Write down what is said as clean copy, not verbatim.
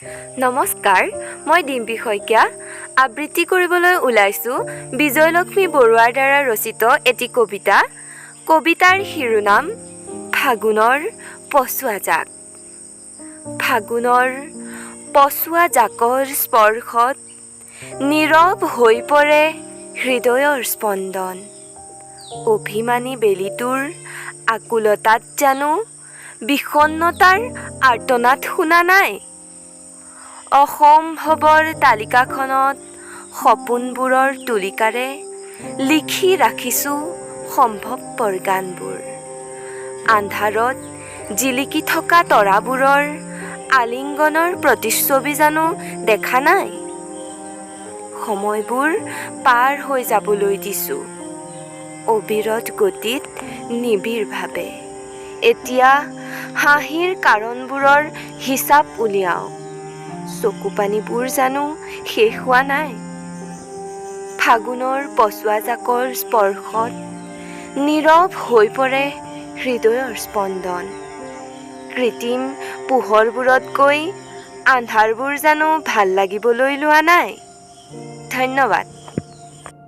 নমস্কাৰ, মই ডিম্পী শইকীয়া আবৃত্তি কৰিবলৈ ওলাইছোঁ বিজয়লক্ষ্মী বৰুৱাৰ দ্বাৰা ৰচিত এটি কবিতা। কবিতাৰ শিৰোনাম ফাগুনৰ পছোৱা জাক। ফাগুনৰ পছোৱা জাকৰ স্পৰ্শত নীৰৱ হৈ পৰে হৃদয়ৰ স্পন্দন। অভিমানী বেলিটোৰ আকুলতাত জানো বিষণ্ণতাৰ আৰ্তনাদ শুনা নাই? অসম্ভৱৰ তালিকাখনত সপোনবোৰৰ তুলিকাৰে লিখি ৰাখিছোঁ সম্ভৱপৰ গানবোৰ। আন্ধাৰত জিলিকি থকা তৰাবোৰৰ আলিংগনৰ প্ৰতিচ্ছবি জানো দেখা নাই? সময়বোৰ পাৰ হৈ যাবলৈ দিছোঁ অবিৰত গতিত, নিবিড়ভাৱে। এতিয়া হাঁহিৰ কাৰণবোৰৰ হিচাপ উলিয়াওঁ। চকুপানীবোৰ জানো শেষ হোৱা নাই? ফাগুনৰ পছোৱা জাকৰ স্পৰ্শত নীৰৱ হৈ পৰে হৃদয়ৰ স্পন্দন। কৃত্ৰিম পোহৰবোৰতকৈ আন্ধাৰবোৰ জানো ভাল লাগিবলৈ লোৱা নাই? ধন্যবাদ।